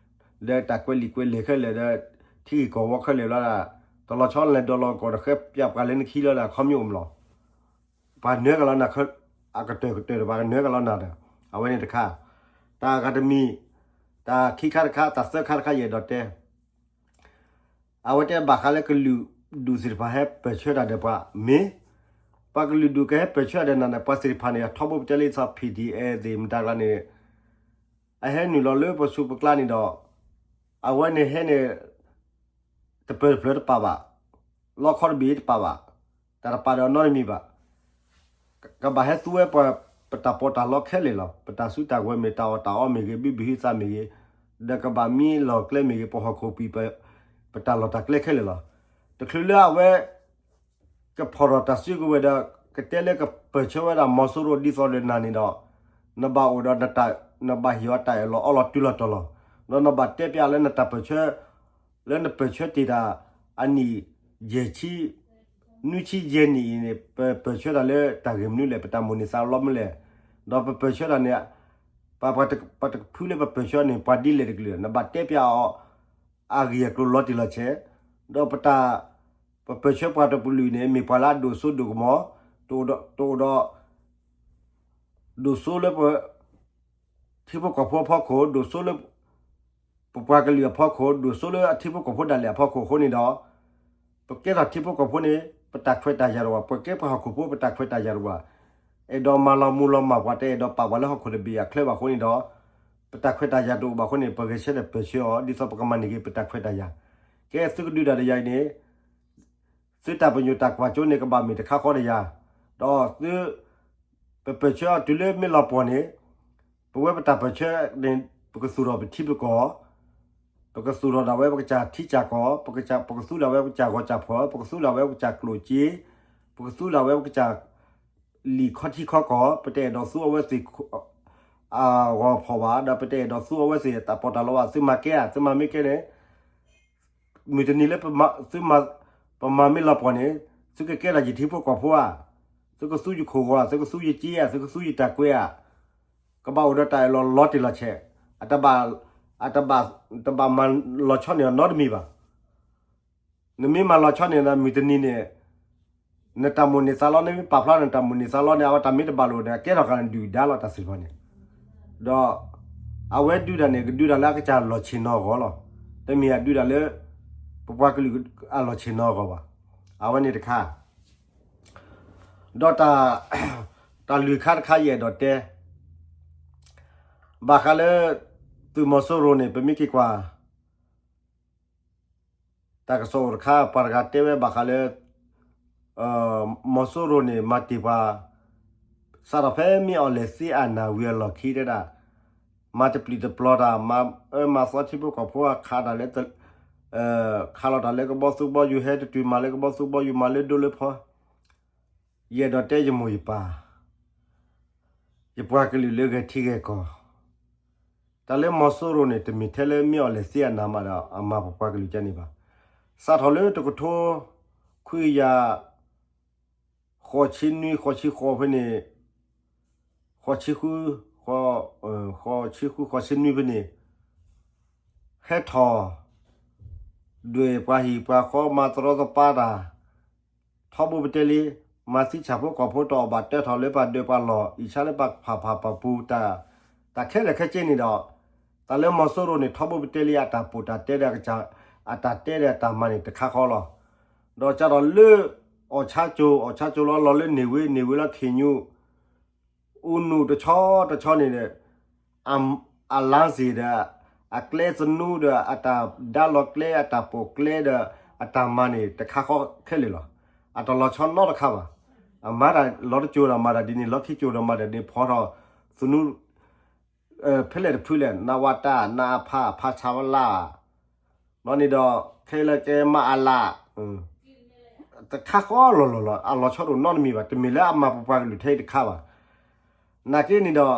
ဒီးတၢ်ကွဲးလံာ်ကွဲးလဲၢ်ခဲလၢာ်ဒီး ထံဂ့ၢ်ကီၢ်ဝီခဲလၢာ်လီၤဒီး တလီၤဆီလဲၤဒီးလီၤကီၢ်ဒီး ဃဲပၠးပှၤလၢနခံလီၤဒီး အခီပညီအိၣ်မးလီၤ. ပှၤနၢၤကလီနၤ အကတၢၢ်ကတၢၢ်ဒီး ပှၤကနၢၤကလီနၤဒီး အဝဲန့ၣ်တခါ, တၢ်ဂၤတမံၤ, တၢ်ခံခါတခါ တၢ်သၢခါတခါ ယအဲၣ်ဒိးတဲ အဝဲတဲဘၣ်ဃးလၢကလုာ်ဒူၣ်သ့ၣ်တဖၣ်ဟဲပၢၢ်ဆၢတၢ်ဒီးပှၤ မ့ၢ် ပှၤကလုာ်ဒူၣ်ကဟဲပၢၢ်ဆၢတၢ်ဒီးနၤန့ၣ် ပှၤသ့ၣ်တဖၣ်န့ၣ် ထီဘိပတဲလၢသး P D F သ့ၣ်မတၤကျါန့ၣ် အဟဲနုာ်လီၤလၢပဆူးပကျါန့ၣ်ဒီး အဝဲန့ၣ်ဟဲန့ၣ် တပၢၢ်တဖျၢၣ်တပာ်ဘၣ်, လီခီတဘ့ၣ်တပာ်ဘၣ်, တၢ်တပာ်ဒီးနီတမံၤဘၣ်. ကဘၣ်ဟဲသူဝဲပှၤ ပတၢ်ပီးတၢ်လီခဲလၢာ်လီၤ. ပတၢ်စုတၢ်ဝဲၤမ့ၢ်တၢ်အီၣ်တၢ်အီမ့ၢ်ဂ့ၤ, ဘုဘံဟုသးမ့ၢ်ဂ့ၤ, ဒီးကဘၣ်မံလီၢ်ကျဲမ့ၢ်ဂ့ၤ, ပဟီၣ်ခိၣ်ပံၤ ပတၢ်လီၢ်တၢ်ကျဲခဲလၢာ်လီၤ. တချုးလၢအဝဲ ကဖီၣ်ထီၣ်တၢ်စုကဝဲၤဒီး ကတဲလၢကပၢၢ်ဆၢဝဲဒၣ်မီၤစိရိၤဒ်သိးဒီးနၤန့ၣ်ဒီး နဘၣ်အိၣ်ဒီး နဘၣ်ဟ့ၣ်အီၤတၢ်အၢၣ်လီၤအီလီၤတုၤလီၤတီၤလီၤ. ဒီးနဘၣ်တဲပျးလၢနတၢ်ပၢၢ်ဆၢ လၢနပၢၢ်ဆၢတ့ၢ်တၢ် အနံၣ်ယဲၢ်ဆံ နွံဆံယဲၢ်နံၣ်အံၤန့ၣ် ပပၢၢ်ဆၢတၢ်လၢတၢ်ဂ့ၢ်မနုၤလဲၣ်, ပတၢ်မိၣ်န့ၢ်သးလီမနုၤလဲၣ်. ဒီးပပၢၢ်ဆၢတၢ်န့ၣ် ပှၤတကဖုလၢပပၢၢ်ဆၢန့ၣ် ပှၤဒ်လဲၣ်တကလုာ် နဘၣ်တဲပျးအီၤ အဂ့ၢ်အကျိၤလီၤတံၢ်လီၤဆဲး, ဒီးပတၢ် ပပၢၢ်ဆၢပှၤတကလုာ်န့ၣ် မ့ၢ်ပှၤလၢအဒိၣ်စိဒိၣ်ကမီၤ, တအိၣ်ဒီး ဒိၣ်စိလၢပ ထံဖိကီၢ်ဖိအဖီခိၣ်, ဒိၣ်စိလၢ ပပှၤကလုာ်အဖီခိၣ်, ဒိၣ်စိလၢအထံဖိကီၢ်ဖိဒၣ်လဲာ်အဖီခိၣ်အဃိန့ၣ်ဒီး, ပကဲထီၣ်ထံဖိကီၢ်ဖိန့ၣ် ပတၢ်ခွဲးတၢ်ယာ်တအိၣ်ဘၣ်, ပကဲပှၤဟီၣ်ခိၣ်ဖိ ပတၢ်ခွဲးတၢ်ယာ်တအိၣ်ဘၣ်, အဲၣ်ဒိးမၤလီၤမူလီၤမၢ်ပှၤ တအဲၣ်ဒိးပာ်ပှၤလၢဟီၣ်ခိၣ်တဘ့ၣ်အချၢဘၣ်အဃိန့ၣ်ဒီး ပတၢ်ခွဲးတၢ်ယာ်တအိၣ်ဘၣ်အဃိန့ၣ် ပဂဲၤဆၢထၢၣ်ပၢၢ်ဆၢအီၤ ဒ်သိးပကမၤန့ၢ်က့ၤပတၢ်ခွဲးတၢ်ယာ်. ကဲသုကဒုးတၢ်တယၤအံၤန့ၣ် သုတၢ်ပညိၣ်တၢ်ကွၢ်စိန့ၣ် ကဘၣ်မ့ၢ်တခါဃီတယၤ, ဒီးသု ပပၢၢ်ဆၢအီၤတုၤလၢမ့ၢ်လီၤပှီၢ်န့ၣ် ပဝဲပတၢ်ပၢၢ်ဆၢန့ၣ် ပကသူၣ်ထီၣ်ပထံပကီၢ်, ပကသူၣ်ထီၣ်ဒၣ်ဝဲပကစၢ်ထံကစၢ်ကီၢ်, ပကသူဒၣ်ဝဲပကစၢ်ဂီၤစၢ်ဖီၣ်, ပကသူဒၣ်ဝဲပကစၢ်ကျိၣ်စ့, ပကသူဒၣ်ဝဲပကစၢ် လံာ်ခီထံခီကီၢ်, ပတအဲၣ်ဒိးသူအဝဲသ့ၣ် အဂီၤဖီၣ်ဘၣ်, ဒီးပတအဲၣ်ဒိးသူအဝဲသ့ၣ်တၢ်ပီးတၢ်လီဘၣ်, သုမၤကဲဧါ, သုမၤမ့ၢ်ကဲန့ၣ် မုၢ်တနံၤလၢ သုမၤ, ပမၤမ့ၢ်လီၤပှီၢ်န့ၣ် သုကကဲထီၣ်ယထံဖိကီၢ်ဖိဧါ, သုကသူယခိၣ်ဂီၤ, သုကသူယစ့ဧါ, သုကသူယတၢ်ကွဲးဧါ, ကဘၣ်အိၣ်ဒီးတၢ်အၢၣ်လီၤလီၤတံၢ်လီၤဆဲး, အတဘၣ်, အတဘၣ်, တဘၣ်မၤလီၤဆီန့ၢ်အီၤနီတမံၤဘၣ်. နမ့ၢ်မၤလီၤဆီန့ၢ်ဒီး မုၢ်တနံၤန့ၣ် နတၢ်မိၣ်န့ၢ်သးလီ နမ့ၢ်ပာ်ဖျါနတၢ်မိၣ်န့ၢ်သးလီန့ၣ် အဝဲတၢ်မ့ၢ်တဘၣ်လိာ်ဒီး ကဲထီၣ်ဃာ်နဒုၣ်ဒါလီၤ တၢ်စံးတဖၣ်န့ၣ်, ဒီး အဝဲဒုးတၢ်န့ၣ် ကဒုးတၢ်လၢအကစၢ်လီၢ်ဆ့ၣ်နီၤအဂီၢ်လီၤ. တမ့ၢ်အဒုးတၢ်လၢ ပပှၤကလုာ်အလီၢ်ဆ့ၣ်နီၤအဂီၢ်ဘၣ်. အဝဲန့ၣ်တခါ ဒီးတၢ်, တၢ်လွံၢ်ခါတခါယအဲၣ်ဒိးတဲ, ဘၣ်ဃးလၢ သုးမီၤစိရိၤန့ၣ် ပမ့ၢ်က့ၤကွၢ် တၢ်ကစီၣ်အိၣ်တခါ ပှၤတဂၤတဲဝဲဘၣ်ဃးလၢ မီၤစိရိၤန့ၣ် မၤတ့ၢ်ပှၤ စးထီၣ်ဖဲမ့ၢ်အီၤလဲၤသ့အနၢ်ဝံၤအလီၢ်ခံတဲဒၣ်, မၤတပျံၤတပျီၤတၢ်, မၤအၢမၤသီထံဖိကီၢ်ဖိအခးတၢ်လၢ ခးလီၤတၢ်လၢကဘီသူဘီယူၤ ဟဲတတုၤမၤလၢကဘီသူဘီယူၤ မၤလၢဒိလၢဖီ, ယအဲၣ်ဒိးတဲယမိၢ်ယပၢ် ယပှၤကလုာ်လၢဂဲၤထံဂဲၤကီၢ်, တၢ်လၢမီၤစိရိၤန့ၣ် တမ့ၢ်ထဲလၢမ့ၢ်အီၤလဲၤသ့အနၢ်မးဒီး အမၤပပှၤကလုာ်ကန့ၣ်ဘၣ်. စးထီၣ်လၢတကထိခွံကယၤ ဃိးဆံနွံ ဃိးဆံဃိးဖဲန့ၣ်, ဃိးဆံဃု, ဃိး, ဃိးဆံဃု ဃိးဆံနွံဖဲန့ၣ် ဟဲထီၣ် ဒွဲၣ်ပှၤဟံၣ်ပှၤဃီ မၤတရီတပါတၢ် ထီဘိပတဲလံ, မၤသံဆၣ်ဖိကီၢ်ဖိတအိၣ်ဘၣ် တၢထီၣ်လၢပှၤဒွဲၣ်ပှၤလီၢ် အံၣ်ဆါလၢပှၤဖးဖးပာ်ပူၤ တၢ်ခဲလၢာ်ခဲဆ့န့ၣ်ဒီး တၢ်လၢမီၤစိရိၤန့ၣ် ထီဘိပတဲလံ အတၢ်ပိာ်တၢ်တဲဒီး အတၢ်တဲဒီးအတၢ်မၤန့ၣ်တခါဃီလီၤ. ဒီးစးထီၣ်လၢ အီၣ်ဆါကၠိၤ, အီၣ်ဆါကၠိၤလီၤ လီၤလၢန့ၢ်ဝ့ န့ၢ်ဝ့လီၤခ့ၣ်ညူး အူနူးတဆီတဆီန့ၣ်ဒီး အလါစ့ၣ်ဒီး အကျဲသနူဒီး အတၢ်ဒါလီၤကျဲ အတၢ်ပိာ်ကျဲဒီး အတၢ်မၤန့ၣ်တခါဃီခဲလၢာ်လီၤ. အတလီၤဆီနီတခါဘၣ်. အမၤတၢ်လီၤတကၠိၤဒီးမၤတၢ်ဒ်န့ၣ် လီၤခံကၠိၤဒီးမၤတၢ်ဒ်န့ၣ် ဖီထီၣ်သနူ ဖဲလဲၣ်တဖုလဲၣ် နဝတ နအဖ ဖဆပလ ဘျီန့ၣ်ဒီး ခဲလၢာ်ကဲမအလ တခါဃီလီၤလီၤလီၤ အလီၤဆီတအိၣ်နီတမံၤဘၣ်. တမ့ၢ်လၢအမၤပပှၤကလုာ်ထဲအံၤတခါဘၣ်. နာ်က့န့ၣ်ဒီး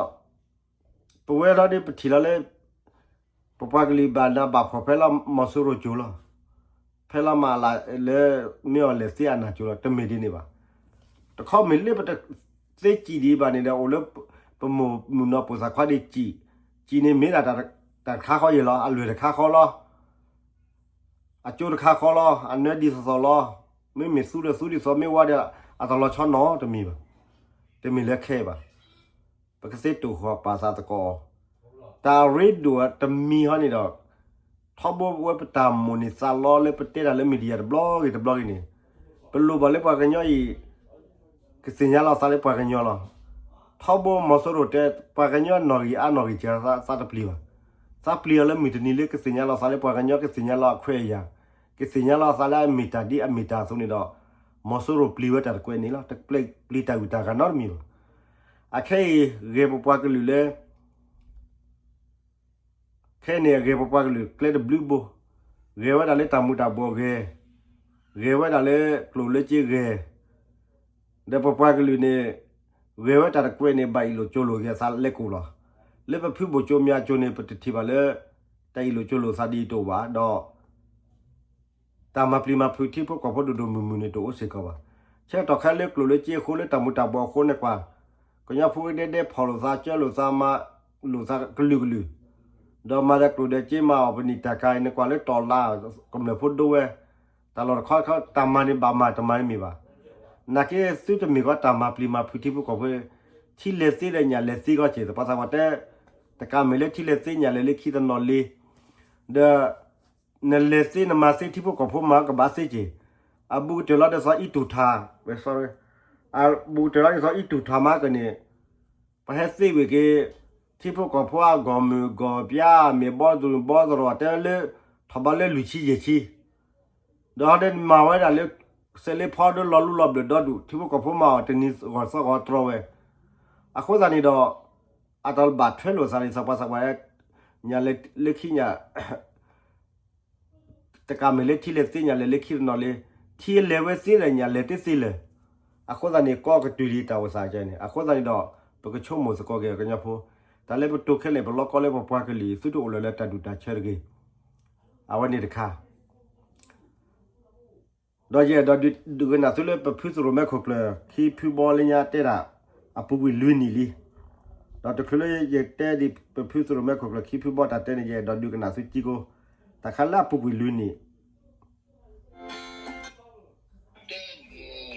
ပဝဲလီၤဒီးပထံၣ်လီၤလၢ ပပှၤကလုာ်ဘၣ်နးဘၣ်ဖှီၣ်ဖဲလၢမီၤစိရိၤကၠိၤလီၤ. ဖဲလၢမအလ လၢမ့ၢ်အီၤလဲၤသ့အနၢ်ကၠိၤလီၤ. တမ့ၢ်ဒ်န့ၣ်ဘၣ်. တခီမ့ၢ်လၢပတသ့စံၣ်ဒံးဘၣ်န့ၣ်ဒီး အိၣ်လၢပမိၢ်မုၢ်နီၢ်ပိာ်သးခွါဒံးစံၣ်, စံၣ်န့ၣ်မ့ၢ်ဒၣ်တၢ်တခါဃီယဲၢ်လီၤ. အလွဲၢ်တခါဃီလီၤ. အကၠိတခါဃီလီၤ. အနၢဒ်သိးသိးလီၤ. မ့မ့ၢ်သူဒီးသူဒ်သိး မ့ၢ်ဝါဒီး အတလီၤဆီနီတမံၤဘၣ်. တမ့ၢ်လၢခဲဘၣ်. ပကသ့တိာ်ဃီၤပာ်သးသကိးအီၤ. တၢ်အရ့ဒိၣ်တမံၤဟီန့ၣ်ဒီး ထီဘိဝဲပတၢ်မိၣ်န့ၢ်သးလီလၢပတဲတၢ်လၢ media တဘျီဂ့ၤတဘျီဂ့ၤန့ၣ် ပလိၣ်ဘၣ်လၢပှၤကညီအံၤ ကသ့ၣ်ညါလီၤသးလၢပှၤကညီလီၤ. ထီဘိမီၤစိရိၤတဲ ပှၤကညီနီၢ်ဂံၢ်အါနီၢ်ဂံၢ်စှၤ သးတပျံၤဘၣ်. သးပျံၤအီၤလၢမုၢ်တနံၤလၢကသ့ၣ်ညါလီၤသးလၢပှၤကညီ ကသ့ၣ်ညါလီၤအခွဲးအယာ်, ကသ့ၣ်ညါလီၤသးလၢအမ့ၢ်တၢ်ဒ်အမ့ၢ်တၢ်အသိးန့ၣ်ဒီး မီၤစိရိၤပျံၤဝဲတၢ်တကွဲးန့ၣ်လီၤ. တပျံၤတၢ်ဂုၤတၢ်ဂၤနီတမံၤဘၣ်. အခဲအံၤ ဂဲၤပပှၤကလုာ်လၢ ခဲအံၤန့ၣ် အဂဲၤပပှၤကလုာ်ကျဲတဘျုးဘိ, ဂဲၤဝဲဒၣ်လၢတၢ်မူၤတၢ်ဘှီးဂဲၤ, ဂဲၤဝဲဒၣ်လၢကျိၣ်လၢစ့ဂဲၤ, ဒီးပပှၤကလုာ်န့ၣ် ဂဲၤဝဲတၢ်တကွဲးန့ၣ် ဘၣ်အ့ၣ်လိာ်ကၠိလိာ်က့ၤအသးလဲကိာ်လီၤ. လၢပဖုဘိၣ်ကၠိမၠါကၠိန့ၣ် ပတထံၣ်ဘၣ်လၢ တၢ်အ့ၣ်လိာ်ကၠိလိာ်သးဒ်အံၤတအိၣ်ဘၣ်ဒီး တၢ်မၤပျံၤမၤဖုးထံဖိကီၢ်ဖိဒိၣ်ဒိၣ်မုၢ်မုၢ်န့ၣ်တအိၣ်စ့ၢ်ကီးဘၣ်. ဆၢကတီၢ်ခဲလၢကျိၣ်လၢစ့အဃိ လၢတၢ်မူၤတၢ်ဘှီးအဃိန့ၣ်ကွၢ်, ကညီဖိကဒဲဒဲဖီၣ်လိာ်သး ကၢလိာ်သး မၤလိာ်သးကလုာ်ကလုာ်, ဒီးမၤဒီးကျိၣ်ဒီးစ့မၤအီၣ်ပနံာ်တၢ်ကၤအံၤန့ၣ်ကွၢ်လၢတီၢ်လါ ကမျၢၢ်ဖိဒိဝဲ, တၢ်လီၢ်တခီတခီ တၢ်မၤန့ၣ်ဘၣ်မၤတမၤတမ့ၢ်ဘၣ်. နာ်က့သုတမ့ၢ်ကီးတၢ်မၤပျံၤမၤဖုးထံဖိကီၢ်ဖိ, ထံလဲၤသ့ဒီးညၣ်လဲၤသ့ကီးက့ၤ သပှၢ်သးပှၢ်တဲ, တကးမ့ၢ်လၢထံလဲၤသ့ညၣ်လဲၤလၢခံတနီၤလံ, ဒီး နလဲၤသ့နမၤသ့ထံဖိကီၢ်ဖိမၤကဘၣ်သ့က့ၤ, အဘူးကတၢၢ်လီၤဒ်သိးအံၣ်တူၢ်ထါ, အဘူးကတၢၢ်လီၤဒ်သိးအံၣ်တူၢ်ထါမၤကန့ၣ်, ပဟဲသ့ဝံၤက့ၤ ထံဖိကီၢ်ဖိအဂီၢ်မုၢ်ဂီၢ်ပျါ မ့ၢ်ဘီဒူၣ်ဘီသရိာ်တဲလၢ ထီၣ်ဘးလၢလွံၢ်ဆံယဲၢ်ဆံ, ဒီးဟီဒ်မၤဝဲဒၣ်လၢ စဲးလ့ဖီဒၢလီၤလူလီၤဘျၢၣ်ဒီဒူၣ် ထံဖိကီၢ်ဖိမၤအီၤတနံၤဂီၢ်သီဂီၢ်တြီဝဲ, အဃိသတးန့ၣ်ဒီး အတၢ်ဘၣ်ထွဲလိာ်သးန့ၣ် သးပှၢ်သးပှၢ် ညၣ်လဲၤလၢခံညၣ် တကးမ့ၢ်လၢထံလဲၤသ့ညၣ်လဲၤလၢခံတနီၤလံ, ထံလဲၤဝဲသ့ဒီးညၣ်လဲၤတသ့လၢၤ, အဃိသတးန့ၣ် ကီကတုၤလံတၢ်အိၣ်သးန့ၣ်, အဃိသတးန့ၣ်ဒီး ပကဆိကမိၣ်သကိးက့ၤကညီဖိ, တၢ်လၢပတိၤခဲလၢာ် ပလီကီလၢပပှၤကလုာ် သုတအိၣ်လၢၤလၢတၢ်ဒူၣ်တၢ်ဆၢတဂ့ၤ, အဝဲန့ၣ်တခါ ဒီးယအဲၣ်ဒိးဒုးကနၣ်သုလၢပဖုသရိာ်မဲခိၣ်ကျၢၢ် ခံဖုဘီလၢညါတဲဒၣ် အပူၤကွံာ်လွံၢ်နံၣ်လံ, ဒီးတချုးလၢယတဲဒံးပဖုသရိာ်မဲခိၣ်ကျၢၢ် ခံဖုဘီတၢ်တဲန့ၣ် ယအဲၣ်ဒိးဒုးကနၣ်သုကံကိ, တၢ်ခါလၢအပူၤကွံာ်လွံၢ်နံၣ် တဲန့ၣ်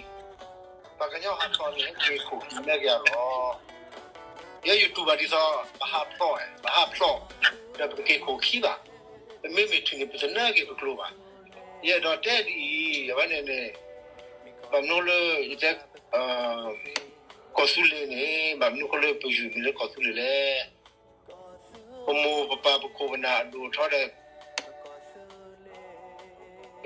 ပှၤကညီဟးထီၣ်န့ၣ် ဟဲက့ၤခိၣ်က့ၤမဲက့ၤအလီၢ်, ယဲယတူၢ်ဘၣ် ဒ်သိး ပဟးဖျိး, ပဟးဖျိး, ဒီးပက့ၤခိၣ်ခံဘၣ်, ပမ့မ့ၢ်ထုးန့ၣ် ပတနၢက့ၤပကျိၤဘၣ်, ယအဲၣ်ဒိးတဲဒ်အံၤ, အဝဲန့ၣ်န့ၣ် ဘၣ်မနုၤလၢ ယတဲ ကီၢ်သူလ့ၤန့ၣ် ဘၣ်မနုၤဃိလၢပယုၢ်မံၤလၢကီၢ်သူလ့ၤလဲၣ်, ပမိၢ်ပပၢ်ပခိၣ်ပနၢ်အဒိၣ်ထီဒီး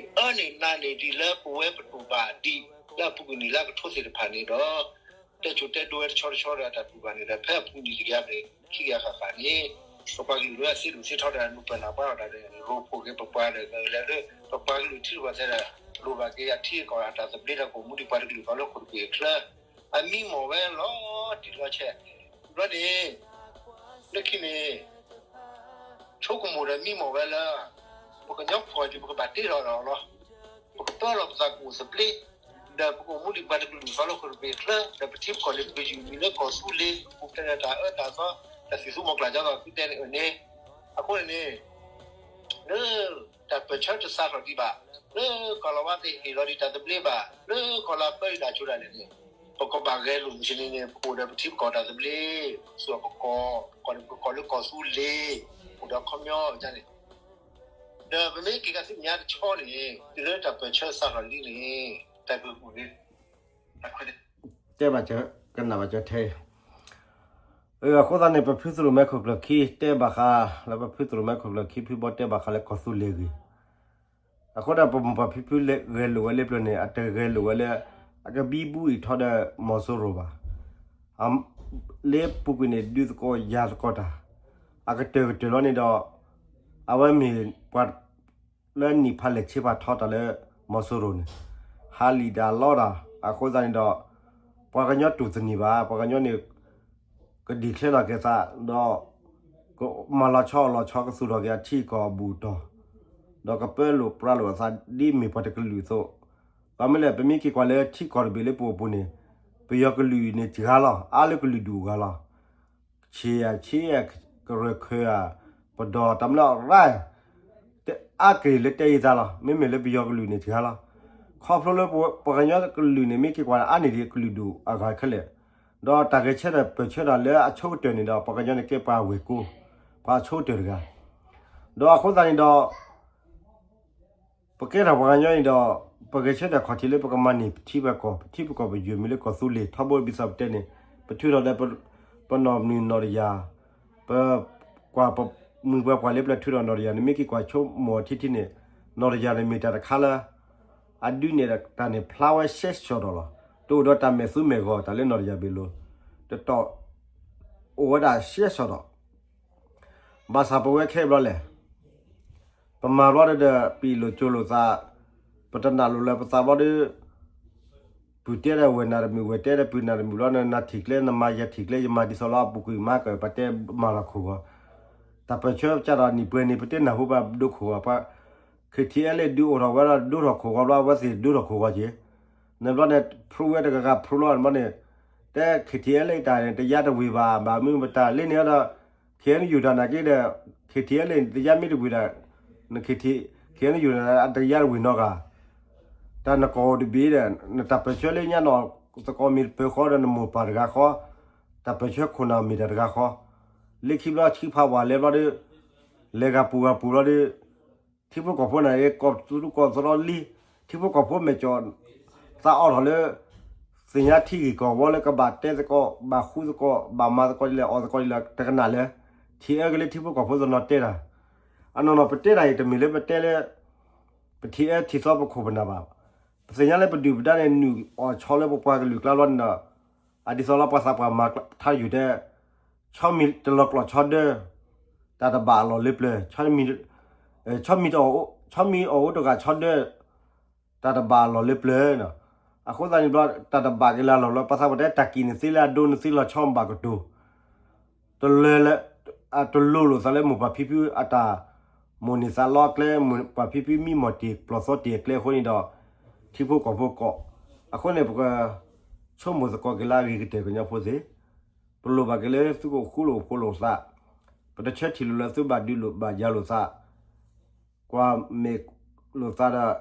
အၢန့ၣ်နးန့ၣ်ဒ်လၢပဝဲပတူၢ်ဘၣ်ဒံး လၢအပူၤကွံာ်နံၣ်လၢကထိသ့ၣ်တဖၣ်န့ၣ်ဒီး တဲစိၤတဲဒိဝဲတဆီတဆီဒီးအတၢ်တူၢ်ဘၣ်န့ၣ်ဒီး ဖဲအပူၤကွံာ်နံၣ်တကယၤန့ၣ် ခံကယၤဃၣ်ဃၣ်န့ၣ် ပပှၤကလုာ်လၢအသ့ဒိၣ်သ့ထီဒီးအနူၢ်ပၢၢ်နၢ်ပှၤအီၤတၢ်ဒီး ရိဖှိၣ်က့ၤပပှၤဒီး လၢပပှၤကလုာ်ထံတဘၣ်သဲဒီး လိၣ်ဘၣ်က့ၤအထံအကီၢ်အတၢ်သဘျ့ဒီး ကအိၣ်မူဒံးပှၤတကလုာ်သီလၢခိၣ်တဘ့ၣ်အချၢ အမံမီၢ်ဝဲလီၤတံၢ်လီၤဆဲး, ဘျီန့ၣ် လၢခံန့ၣ် ဆိကမိၣ်ဒီးမံမီၢ်ဝဲလၢ ပကညီဖှီၣ်က့ၤ ပကဘၣ်တ့ထီၣ်ဒီးလီၤ, ပကပၢလီၤပသးကအိၣ်သဘျ့, ဒီးပကအိၣ်မူဒံးပှၤတကလုာ်သီလၢခိၣ်တဘ့ၣ်အချၢ, ဒီးပထံပကီၢ်န့ၣ် ပကယုၢ်မံၤလၢကီၢ်သူလ့ၤ, ပူၤဖျဲးဒီးတၢ်အၢတၢ်သီ, တၢ်သံၣ်သူမီၤကျၢ်ကၠီသီသုတဲန့ၣ်န့ၣ်, အဃိန့ၣ်န့ၣ် လၢတၢ်ပၢၢ်ဆၢတစးထီၣ်ဒံးဘၣ်, လၢကီၢ်လီၤဝါသ့ၣ်ဟ့ၣ်လီၤဒံးတၢ်သဘျ့ဘၣ်, လၢကီၢ်လၢအပၢဒံးတၢ်ဆိဒၣ်လဲာ်န့ၣ်, ပကဘၣ်ဂဲၤလိာ်မုၢ်ဆ့ၣ်န့ၣ်န့ၣ် ပကအိၣ်ဒီးပထံပကီၢ်တၢ်သဘျ့, ပကအိၣ်ဒီးပကီၢ်, ပကီၢ်န့ၣ် ပကကိးလၢကီၢ်သူလ့ၤ, အိၣ်ဒီးခီပညီန့ၣ်, ဒီးပမ့ၢ်က့ၤကးဆူညါတဆီန့ၣ် တုၤလၢတၢ်ပၢၢ်ဆၢစးထီၣ်လံန့ၣ် တၢ်ကပူၤန့ၣ် တဲဘၣ်ကနၣ်ဘၣ်ကၠီထဲအံၤ, အဃိသတးန့ၣ် ပဖုသရိာ်မဲခိၣ်ကျၢၢ်ခံတဲဘၣ်ဃး, လၢပဖုသရိာ်မဲခိၣ်ကျၢၢ်ခံဖုဘီတဲဘၣ်ဃးလၢကီၢ်သူလ့ၤအဂ့ၢ်, အဃိဒီးပမိၢ်ပၢ်ဖံဖုဂဲၤလိာ်ဝဲလၢပျၢၤန့ၣ် အတဂဲၤလိာ်ဝဲလၢ အကဘံဘူအံၤထီဒီးမီၤစိရိၤဘၣ်, လၢပူၤကွံာ်န့ၣ် ဒုးသကိးယၤသကိးတၢ်, အကတၢၢ်ကတၢၢ်လီၤန့ၣ်ဒီး အဝဲမ့ၢ်ပှၤ လၢနံၣ်ဖးလဲၢ်ဆံဖးထီတၢ်လၢမီၤစိရိၤန့ၣ် ဟးလံာ်တၢ်လီတၢ်, အဃိသတးန့ၣ်ဒီး ပှၤကညီတူၢ်သန့ၤဘၣ်, ပှၤကညီန့ၣ် ကဒံၣ်ချဲလီၤက့ၤသး ဒီး ကမၤလီၤဆီအီၣ်လီၤဆီ ကသူၣ်ထီၣ်က့ၤအထံအကီၢ်အဘူၣ်အတီၢ်, ဒီးကပၢလိာ်ပြးလိာ်အသးဒ်မ့ၢ်ပှၤတကလုာ်အသိး, ဘၣ်မနုၤလဲၣ် ပမ့ၢ်က့ၤကွၢ်လၢထံကီၢ်တဘ့ၣ်လၢပအိၣ်ပူၤန့ၣ် ပယီၤကလုာ်န့ၣ်စှၤလီၤ, အါလၢကလုာ်ဒူၣ်အဂၤလီၤ. ဆံးဧါ, ဆံးဧါ, ကရၢၢ်ခၢၣ်ဧါ, ပဒိၣ်တၢ်မနုၤရၢ်, တအါက့ၤလၢတဲယံာ်သးလီၤ. မ့မ့ၢ်လၢပယီၤကလုာ်န့ၣ်စှၤလီၤ. ခီဖျိလၢပှၤကညီကလုာ်န့ၣ် မ့ၢ်က့ၤကွၢ်အါန့ၢ်ဒံးကလုာ်ဒူၣ်အဂၤခဲလၢာ်, ဒီးတၢ်ဂဲၤဆၢထၢၣ်ပၢၢ်ဆၢတၢ်လၢအဆိကတၢၢ်န့ၣ်ဒီး ပှၤကညီန့ၣ်ကဲပှၤအဝဲၢ်ကိ, ပှၤအဆိကတၢၢ်တဂၤ, ဒီးအဃိသတးန့ၣ်ဒီး ပကဲထီၣ်ပှၤကညီန့ၣ်ဒီး ပဂဲၤဆၢထၢၣ်ခီၣ်ထံးလၢပကမၤန့ၢ်ပထံပကီၢ်, ပထံပကီၢ်ပယုၢ်မံၤလၢကီၢ်သူလ့ၤ ထီဘိဘံသးပတဲန့ၣ်, ပထုးထီၣ်ဒီး ပနီၢ်မုၢ်နီၢ်တယၢ်, ပကွၢ်ပမုၢ်ပှၤကွၢ်လၢပျၢၤထုးထီၣ်နီၢ်တယၢ်န့ၣ် မ့ၢ်က့ၤကွၢ်ဆိကမိၣ်ထံထံန့ၣ်, နီၢ်တယၢ်န့ၣ်မ့ၢ်တၢ်တခါလၢ အဒုးနဲၣ်တၢ်န့ၣ်ဖျါဝဲရှဲရှီၣ်ဒီးလီၤ. တအိၣ်ဒီးတၢ်မဲာ်သူမဲာ်ဂီၤတၢ်လၢနီၢ်တယၢ်ဘ့ၣ်လိၤ, တတီၢ် အိၣ်ဝဲဒၣ်ရှဲရှီၣ်ဒီး ဘၣ်ဆၣ်ပဝဲခဲအံၤဘျီလဲၣ်, ပမၤဘျီဒီး ပအ့ၣ်လိာ်ကၠိလိာ်သး, ပတနာ်လိာ်လၢပသးဘျီဒီး ပုၢ်တဲဒီးဝဲၢ်နၤတမုာ်, ဝဲၢ်တဲဒီးပုၢ်နၤတမုာ်ဘျီဒီး နၤထံၣ်ကျဲ နမၤယၤထံၣ်ကျဲ, ယမၤဒ်သိးလီၤအပူၤကွံာ်မၤကၢၢ် ပတဲမၤလီၤခိၣ်ဂီၤ, တၢ်ပၢၢ်ဆၢကၢ်ဒီးနံၣ်ပှဲၤန့ၣ် ပတဲနၢ်ဟူဘၣ်ဒိခိၣ်ဂီၤ, ပှၤ KTLA ဒုးအိၣ်ထီၣ်ဝဲဒီး ဒိထီၣ်ခိၣ်ဂီၤဘျီ အဝဲသ့ၣ်ဒိထီၣ်ခိၣ်ဂီၤက့ၤ, နဘျီန့ၣ် ဖရူဝဲတဂၤဂၤဖရူလီၤန့ၣ်ဘျီန့ၣ်, တဲ KTLA တၢ်န့ၣ် တယါတဝ့ၢ်ဘၣ်, ဘၣ်မနုၤပတၢ်လၢန့ၣ်ဒီး KNU တၢ်နာ်က့ဒီး KTLA န့ၣ် တယါမ့ၢ်တဝ့ၢ်ဒီး KNU န့ၣ် အတယါတဝ့ၢ်နီတဂၤ, တၢ်နကိးတဘ့ၣ်ဒီး နတၢ်ပၢၢ်ဆၢလၢညါနီၢ်သကိးမ့ၢ်တပၢၤဃီဒီး နမိၢ်ပၢ်တဂၤဃီ, တၢ်ပၢၢ်ဆၢခိၣ်နၢ်မ့ၢ်တၢ်တဂၤဃီ, လၢခံဘျီဆံဖးဝးလဲဘျီဒီး လဲၤဂၤပူၤဂၤပူၤဘျီဒီး ထံဖိကီၢ်ဖိန့ၣ် ကီၢ်သူကီၢ်သရီလံ, ထံဖိကီၢ်ဖိမဲာ်ကၠီၣ် သးအီၣ်ထီၣ်လၢ သ သ့ၣ်ညါထံဂ့ၢ်ကီၢ်ဝီလၢကဘၣ်တဲသကိး ဘၣ်ဃူသကိး ဘၣ်မၤသကိးဒ်လဲၣ် အီၣ်သကိးဒ်လဲၣ် တကနၣ်လၢ ထံၣ်အၢကလၢထံဖိကီၢ်ဖိသနီၤတဲတၢ်, အနီၢ်နီၢ်ပတဲတၢ်အံၤ တမ့ၢ်လၢပတဲလၢ ပထံၣ်အၢထံၣ်သီပခိၣ်ပနၢ်ဘၣ်. ပသ့ၣ်ညါလၢပဒုၣ်ပဒါန့ၣ် နုာ်အီၣ်ဆီလၢပပှၤကလုာ်ကျါလီၤန့ၣ်ဒီး အဒ်သိးလၢပှၤသးပှၢ်မၤထါယုာ်တဲ ဆီမံၤတလီၤကျိာ်ဆီဒၢ တၢ်တဘၣ်အလီၢ်လၢပျၢၤ, ဆီမံၤ ဆီမံၤအီၣ်အိၣ်တဂၤဆီဒၢ တၢ်တဘၣ်အလီၢ်လၢပျၢၤ. အဃိသတးန့ၣ်ဘျီ တၢ်တဘၣ်က့ၤလၢအလီၢ်လၢ ပှၤသးပှၢ်တဲတၢ်ကံၣ်န့ၣ်သ့လၢအဒိန့ၣ်သ့လီၤဆီဘၣ်ကတိၤ တလၢလၢ တလိၤလိာ်သးလၢမိၢ်ပၢ်ဖံဖုအတၢ်မိၣ်န့ၢ်သးလီအကျဲ မိၢ်ပၢ်ဖံဖုမံမီၢ်တ့ၢ်ပျီၢ်သီတ့ၢ်အကျဲအဃိန့ၣ်ဒီး ထံဖိကီၢ်ဖိကီး အဃိန့ၣ် ပကဆိကမိၣ်သကိးက့ၤလၢအဂ့ၤကတၢၢ်ကညီဖိသ့ၣ် ပလိၣ်ဘၣ်က့ၤလၢသုကဃူလိာ်ဖိးလိာ်သး ပတဆၢထံၣ်လိာ်လၢသုဘၣ်ဒုးလိာ်ဘၣ်ယၤလိာ်သး ကွၢ်မဲာ်လိာ်သးဒီး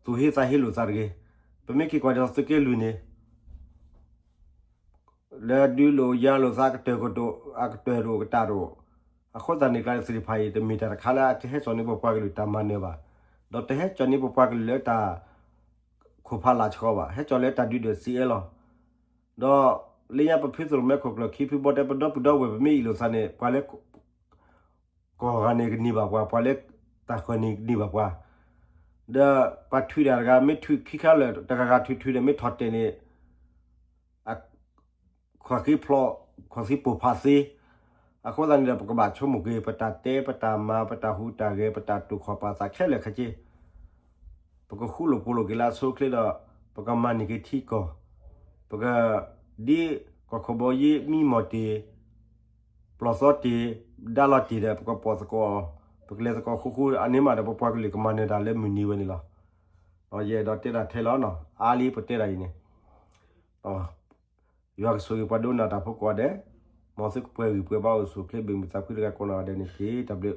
သူၣ်ဟ့သးဟ့လိာ်သးတဂ့ၤ. ပမ့ၢ်က့ၤကွၢ်ဒ်သိးသုးက့လွံၢ်န့ၣ် လၢဒုးလိာ်ယၤလိာ်သးကတၢၢ်ကတိၤ အကတၢၢ်တအိၣ်ကတၢၢ်တအိၣ်, အဃိသတးန့ၣ်ကျါသ့ၣ်တဖၣ်အံၤ တမ့ၢ်တၢ်တခါလၢအကဟဲစိာ်န့ၢ်ပပှၤကလုာ်တၢ်မၤနၢၤဘၣ်, ဒီးတဟဲစိာ်န့ၢ်ပပှၤကလုာ်လၢတၢ်ခိၣ်ဖးလာ်ဆှီဘၣ်, ဟဲစိာ်လၢတၢ်ဒုးဒၢးစံးအဲလီၤ. ဒီးလၢညါပဖုသရိၣ်မဲခိၣ်ကျၢၢ်ခံဖုဘီတဲ ပဒီပုၢ်ဒီဝဲၢ်ပမ့ၢ်အ့ၣ်လိာ်သးန့ၣ် ပှၤလၢ ကီၢ်ဂၤန့ၣ်ကန့ၢ်ဘၣ်ပှၤ, ပှၤလၢတၢ်ဃၢၤန့ၣ်ကန့ၢ်ဘၣ်ပှၤ, ဒီးပှၤထုးတၢ်တဂၤ မ့ၢ်ထုးခံခါလၢာ် တဂၤဂၤထုးထုးဒီး မ့ၢ်ထီၣ်တဲာ်န့ၣ် ခီၣ်သံဖျိး ခီၣ်သံပိၢ်ဖးသ့, အဃိသတးန့ၣ်ဒီး ပကဘၣ်ဆိကမိၣ်က့ၤ ပတၢ်တဲ ပတၢ်မၤ ပတၢ်ဟူးတၢ်ဂဲၤ ပတၢ်တိာ်ခီၣ်ပာ်သးခဲလၢာ်ခဲဆ့ ပကဃူလိာ်ဖိးလိာ်က့ၤလၢအဆိအချ့ဒီး ပကမၤန့ၢ်က့ၤထံကီၢ်, ပက ဒ်ကီၢ်ခိၣ်ဘီယ့မံမီၢ်တ့ၢ် ပျီၢ်သီတ့ၢ် ဒါလီၤတ့ၢ်ဒီး ပကပိာ်သကိး, ပကလဲၤသကိးဃူဃူ အန့ၣ်မးဒီး ပပှၤကလုာ်ကမၤနၢၤတၢ်လၢမုၢ်နံၤဝဲန့ၣ်လီၤ. ယအဲၣ်ဒိးတဲတၢ်ထဲလီၤနီၤ အါလံပတဲတၢ်အံၤန့ၣ် ယွၤကဆိၣ်ဂ့ၤပှၤဒိကနၣ်တၢ်ဖိကိးဂၤဒဲး, မ်သုကပှဲၤဂံၢ်ပှဲၤဘါအိၣ်ဆူၣ်အိၣ်ချ့ ဘၣ်မုာ်သးဖှံတဂၤကိးနီၢ်ဂၤဒဲးန့ၣ်တက့ၢ်. တၢ်ဘျုး